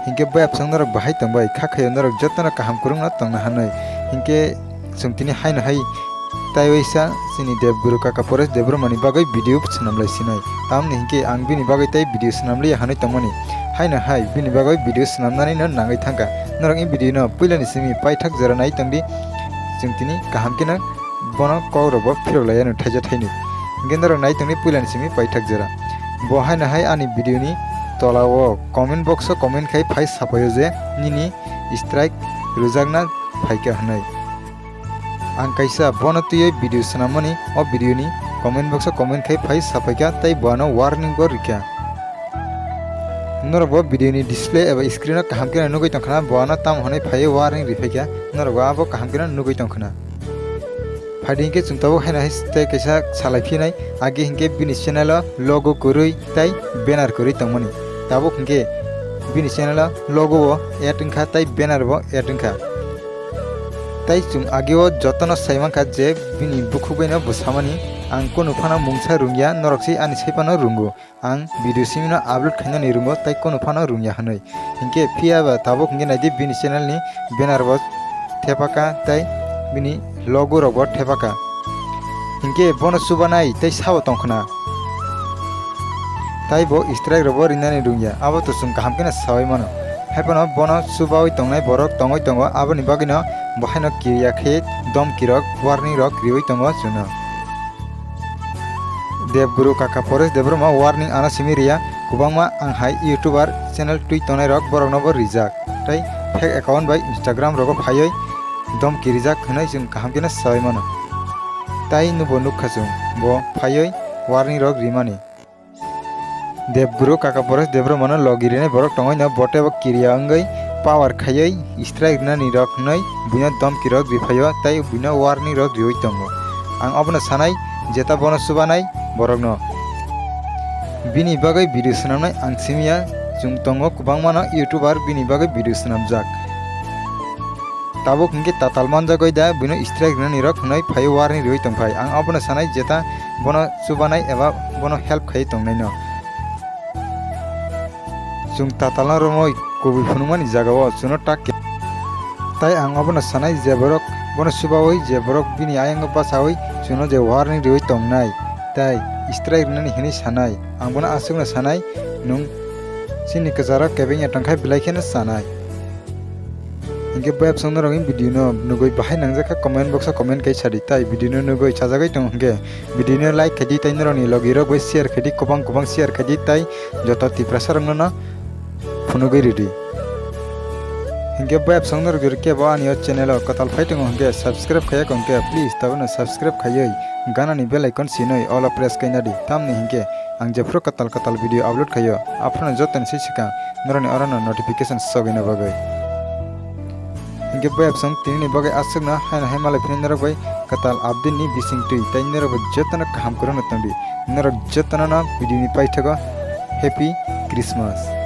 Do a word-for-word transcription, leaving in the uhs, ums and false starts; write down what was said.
Hinkhe bayapsong norok bahai tongbai, kha khayo norok jotono kaham kwrwngno tongna hanwi. Hinkhe chwng tini haino hai taiwaisa chini Debguru kaka Paresh Debbarmani bagwi video swnamlai sinai. Tamni hinkhe ang bini bagwi tei video swnamliya hanwi tongmani. Haino hai bini bagwi video swnamnanino nangwi thangkha. Norok in video no puilani simi paithak jora nai tongdi. Chwng tini kaham kheno bono kokrokbo phirok laiyano thaisa thainwi. Hinkhe norok nai tongdi puilani simi paithak jora. Bo haino hai ani video ni tola o comment box o comment khai phai sapaio je nini strike rwjakna phaikha hwnwi. Ang kaisa bono twiwi video swnammani, o video ni comment box o comment khai phai sapaikha tei bo ano warning bo rikha. Norok bo video ni display eba screen o kaham kheno nugwi tongkhana, bo ano tamo hwnwi phaiwi warning riphaikha, norok bo abo kaham kheno nugwi tongkhana. Phaidi hinkhe chwng tabuk haino hai tei kaisa salai phinai, age hinkhe bini channel o logo kwrwi tei banner kwrwi tongmani. Tabuk hinkhe bini channel o logo bo add wngkha tei banner bo add wngkha. Tei chwng age o jotono sai mankha je bini bukhuk baino bwsamani, ang kunu phano mungsa rwngya, norok se ani sai phano rwngo. Ang video simi no upload khainani rwngo tei kunu phano rwngya hwnwi. Hinkhe phiya ba tabuk hinkhe naidi bini channel ni banner bo thepaka tei bini logo rok bo thepaka. Hinkhe bono chubanai tei sabo tongkhna. Tai bo strike rok bo rinani rwngya, abo to chwng kaham kheno sawi mano. Haiphano bono chubawi tongnai borok tongwi tongo, aboni bagwino bo haino kiriya khe domki rok, warning rok riwi tongo chwngno. Debguru kaka Paresh Debbarma warning ano simi riya, kwbangma ang hai YouTuber channel twi tongnai rok borokno bo rijak, tei fake account bai Instagram rogo phaiwi domki rijak hwnwi chwng kaham kheno sawi mano. Tai nubo nukha chwng bo phaiwi warning rok rimani. Debguru kaka Paresh Debbarmano logi rinai borok tongwi no bote bo kiriya wngwi power khaiwi strike rinani rok hwnwi buino domki rok riphaio tei buino warning rok riwi tongo. Ang obono sanai jeta bono chubanai borokno. Bini bagwi video swnamnai ang simiya, chwng tongo kwbangmano YouTuber bini bagwi video swnamjak. Tabuk hinkhe tatal manjagwi da buino strike rinani rok hwnwi phaiwi warning riwi tongphai. Ang obono sanai jeta bono chubanai eba bono help khaiwi tongnaino. Chwng tatalno romwi kubui phunukmani jagao chwngno tak khe. Tai ang obono sanai je borok bono chubawi je borok bini ayango bachawi chwngno je warning riwi tongnai tai strike rinani hinwi sanai. Ang bono aswkno sanai nwng chini kwcharo kebengya tongkha belai kheno chanai. Hinkhe bayapsong norok in video no nugwi bahai nangjakha comment box o comment kai sadi, tai video no nugwi chajagwi tongo hinkhe video no like khaidi tai norokni logi rok bai share khaidi, kwbang kwbang share khaidi tai joto Tiprasa rokno no phunugwi ridi. Hinkhe bayapsong norok jori kebo ani o channel o kwtal phai tongo hinkhe subscribe khaiya kongkhe please tabukno subscribe khaiwi ganani bell icon sinwi all o press kaina di, tamni hinkhe ang jephru kwtal kwtal video upload khaio aphano jotoni se swkang norokni orono notification sogwina bagwi. Hinkhe bayapsong tinini bagwi aswkno haino hai malai phini norok bai kwtal update ni bisingtwi tai norok bai jotono kaham kwrwngno tongdi. Norok jotono no video ni paithago Happy Christmas.